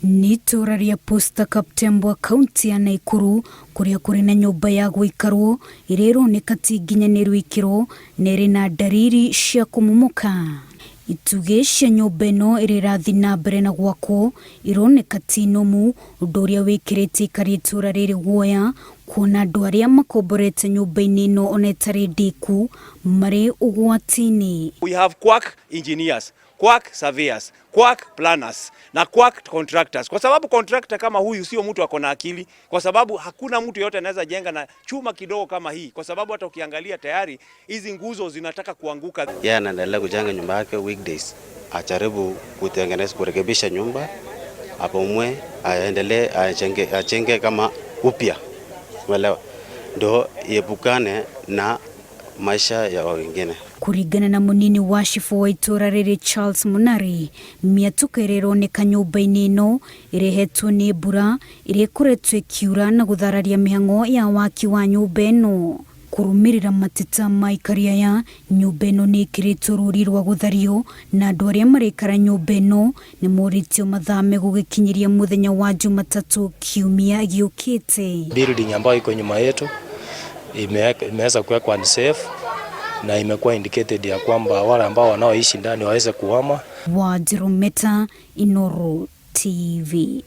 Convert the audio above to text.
Nĩ itũũra rĩa Posta Kaptembwa, kaunti ya Naikuru, kũrĩa kũrĩ na nyũmba ya gũikarwo ĩrĩa ĩroneka ti nginyanĩru ikĩro na ĩrĩ na ndariri cia kũmomoka. Itugĩ cia nyũmba ĩno ĩrĩa ĩrathiĩ na mbere na gwakwo ironeka ti nũmu, ũndũ ũrĩa wĩkĩrĩte aikari a itũũra rĩrĩ guoya kuona andũ arĩa makomborete nyũmba-inĩ ĩno ona ĩtarĩ ndĩku marĩ ũgwati-inĩ. We have quack engineers, quack surveyors, quack planners na quack contractors, kwa sababu contractor kama huyu sio mtu ako na akili, kwa sababu hakuna mtu yote anaweza jenga na chuma kidogo kama hii, kwa sababu hata ukiangalia tayari hizi nguzo zinataka kuanguka. Yeye anaendelea kujenga nyumba yake weekdays, ajaribu kutengeneza, kurekebisha nyumba, apomwe, aendelee ajenge, ajenge kama upya, umeelewa, ndio iepukane na maisha ya wengine. Kũringana na mũnini wa cibũ wa itũũra rĩrĩ Charles Munari, mĩatũka ĩrĩa ĩroneka nyũmba-inĩ ĩno ĩrehetwo nĩ mbura ĩrĩa ĩkoretwo ĩkiura na gũthararia mĩhang'o ya waki wa nyũmba ĩno. Kũrũmĩrĩra mateta ma aikari aya, nyũmba ĩno nĩ ĩkĩrĩtwo rũri rwa gũthario na andũ arĩa maraikara nyũmba ĩno nĩ morĩtio mathame gũgĩkinyĩria mũthenya wa Jumatatũ kiumia gĩũkĩte. Building ambayo iko nyuma yetu imeweza kuwekwa unsafe na imekuwa indicated ya kwamba wale ambao wanaoishi ndani waweze kuhama. Wanjiru Meta, Inooro TV.